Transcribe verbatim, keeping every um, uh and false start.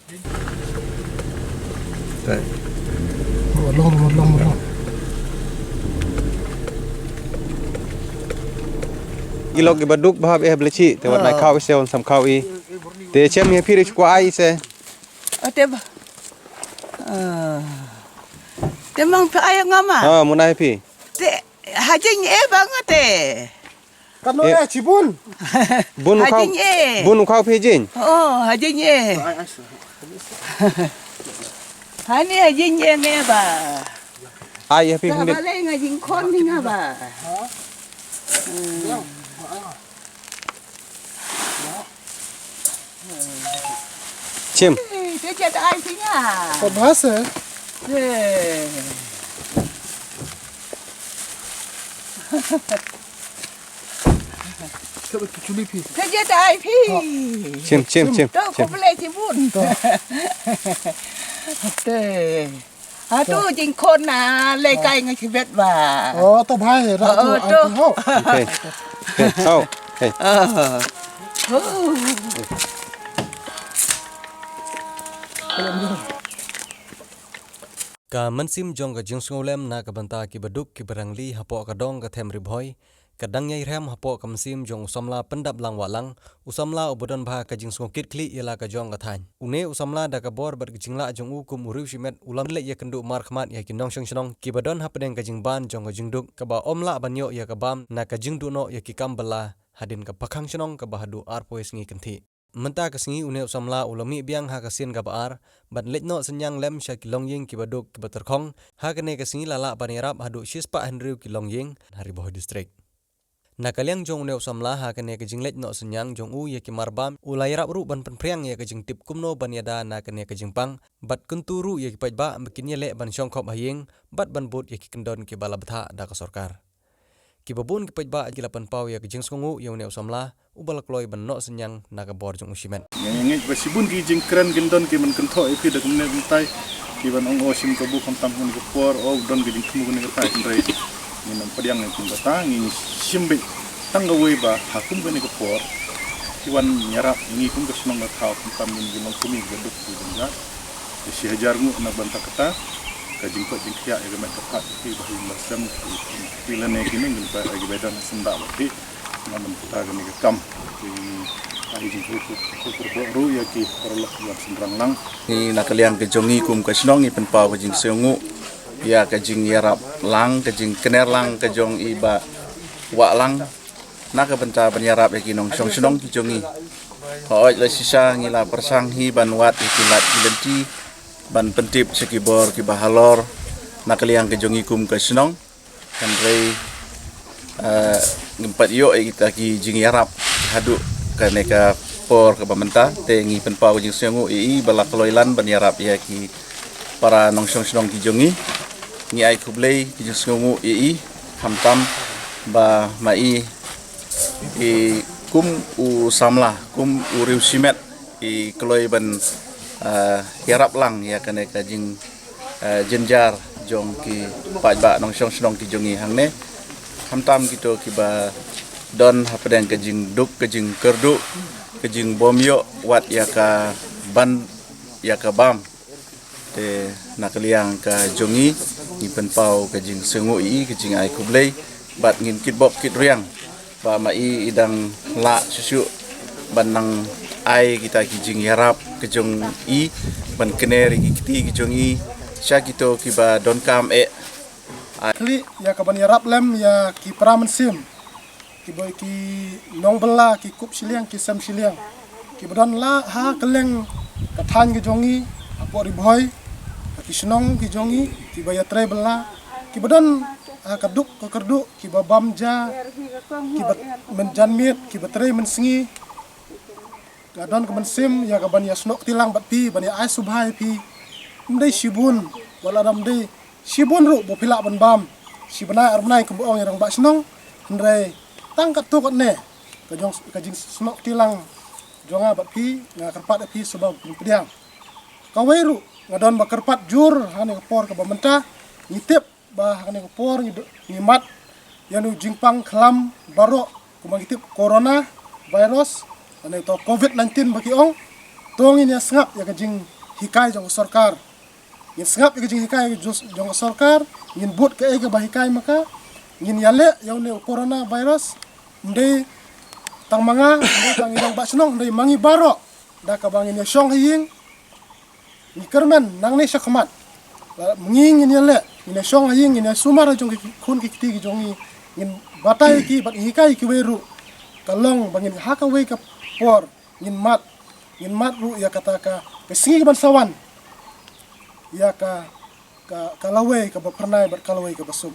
Long, long, long, long. Ilok iba duk bha eh bla chi te wat nai khaw ise wan sam khaw i. Te chem ïa phi re chukwa ai ise. Ate ba. Ah. Te mang phi ai nga ma. Ah, mun ai phi. Te hajing eh ba nga te. Kan no eh chibun. Bun u khaw. Hajing eh. Bun u khaw phi jing. Oh, hajing eh. Hani hajing eh nge ba. Ai ya phi. Ba le nga jing khon ni nga ba. Chim. Te jet ai phi nga. Ko bhase. Te jet ai phi. Chim, chim, chim. To ko ple chibun. Te. Atu jingkhon na le kai nga chibet ba. Oh, to bhai, ra tu ai tu ho. Okay. Okay. Oh. Okay. Ka mynsiem jong ka jingsngewlem na ka bynta ki baduk ki barangli hapoh ka dong ka them Ri Bhoi ka dang ïai rhem hapoh ka mynsiem jong u samla Pyndaplang Wahlang, u samla uba don bha ka jingsngewkitkhlieh ïa la ka jong ka thaiñ. Une u samla da ka bor bad ka jinglah jong u kum u riewshimet u la leit ïakynduh markhmat ïa ki nongshong shnong kiba don hapdeng ka jingban jong ka jingduk kaba ym lah ban ïoh ïa ka bam na ka jingduh noh ïa ki kam bylla hadien ka pakhang shnong kaba haduh arphew sngi kynthih. Mynta ka sngi une u samla u la mih biang ha ka sien kaba ar bad leit noh synñiang lem sha ki longïing kiba duk kiba tyrkhong. Ha kane ka sngi la lah ban ïarap haduh shispah hynriew ki longïing ha Ri Bhoi District. Na ka liang jong une u samla ha kane ka jingleit noh synñiang jong u ïa ki marbam u la ïarap ruh ban pynphriang ïa ka jingtip kumno ban ïada na kane ka jingpang bad kyntu ruh ïa ki paidbah ba kin ïaleh ban shongkhop ha ïing bad ban bud ïa ki kyndon kiba la bthah da ka sorkar. Kiba bun ki paidbah ki la pynpaw ïa ka jingsngewnguh ïa une u samla uba la kloi ban noh synñiang na ka bor jong u shimet. Nga ngeit ba shibun ki jingkren kin don ki ban kynthoh ïa phi da kumne kumtai ki ban ong o shim kabu khamtam kane ka por o don ka jingthmu kane ka tai hynrei ngin ym pdiang ïa kum kata ngi shim beit tang kawei ba ha kum kane ka por ki wan ïarap ïa ngi kum ka shnong ka thaw khamtam ngi ki long kmie ki duk ki jingïarap. Shi hajar nguh na bynta kata ka jingkoit jingkhiah ïa ka met ka phad ki ba hi ba sem ki lane ki nong jingpa ïa ki ba don ha senda ba ki na bynta kane ka kam ki ai jingkyrkhu kyrkhu ruh ïa ki paralok ïa synrang lang. Ngi na ka liang ka jong ngi kum ka shnong ngi pynpaw ka jingsngewnguh ïa ka jingïarap lang ka jingkner lang ka jong i Bah Wahlang. Na ka bynta ban ïarap ïa ki nongshong shnong ki jong ngi. Hooid la shisha ngi la pyrshang hi ban wad ïa ki lad ki lynti ban pyntip sha ki bor kiba halor na ka liang ka jong ngi kum ka shnong. Hynrei eh, ngim pat ïoh ïa kita ki jingïarap haduh kane ka por kaba mynta te ngi pynpaw ka jingsngewnguh ïa i ba la kloi lan ban ïarap ïa ki para nongshong shnong ki jong ngi. Ngi ai khublei ki jingsngewnguh ïa i khamtam ba ma i i kum u samla kum u riewshimet i kloi ban ah, ïarap lang ïa kane ka jing ah, jynjar jong ki paidbah nongshong shnong ki jong ngi hangne. Khamtam kito kiba don hapdeng ka jingduk ka jingkyrduh ka jingbym ïoh wat ïa ka ban ïa ka bam. Te na ka liang ka jong ngi ngi pynpaw ka jingsngewnguh ïa i ka jingai khublei bad ngin kitbok kitrwiang ba ma i i dang lah shuh shuh ban nang ai kita ki jingïarap ka jong i ban kner ïa ki kti ki jong i sha kito kiba donkam eh. Khlieh ïa ka ban ïarap lem ïa ki para mynsiem kiba ki nongbylla ki kup shiliang ki sem shiliang kiba don la ha kylleng ka thaiñ ka jong i hapoh Ri Bhoi ha ki shnong ki jong i kiba ïatrei bylla kiba don ha ka duk ka kyrduh kiba bam ja kiba mynjan miet kiba trei mynsngi. Nga don ka mynsiem ïa ka ban ïa snoh kti lang bad phi ban ïa ai sngewbha ïa phi. Ym dei shibun wat la dam dei shibun ruh ba phi lah ban bam shi bnai ar bnai kumba ong ïa rangbah shnong. Hynrei tang katto katne ka jong ka jingsnoh kti lang jong nga bad phi nga kyrpad ïa phi sngewbha phin pdiang. Kawei ruh nga don ba kyrpad jur ha kane ka por kaba mynta ngi tip ba ha kane ka por ngi mad ïa u jingpang khlam baroh kumba ngi tip corona virus lane to covid nineteen ba ki ong. To ngin ïa sngap ïa ka jing hikai jong ka sorkar. Ngin sngap ïa ka jinghikai jong ka sorkar, ngin bud kaei kaba hikai ma ka, ngin ïaleh ïa une u corona virus, ym dei tang ma nga, ym dei tang ïa u Bah Shnong, ym dei ma ngi baroh, da kaba ngin ïashong ha ïing, ngi kyrmen nangne shakhmat. Ngi ngin ïaleh, ngin ïashong ha ïing, ngin ïasumar ha jong ki khun ki kti ki jong ngi, ngin batai ïa ki, bad ngin hikai ïa kiwei ruh. Ka long ba ngin ha kawei ka por, ngin mad, ngin mad ruh ïa kata ka, ka sngi kaban sa wan, ïa ka, ka, ka lawei kaba phyrnai bad ka lawei kaba suk.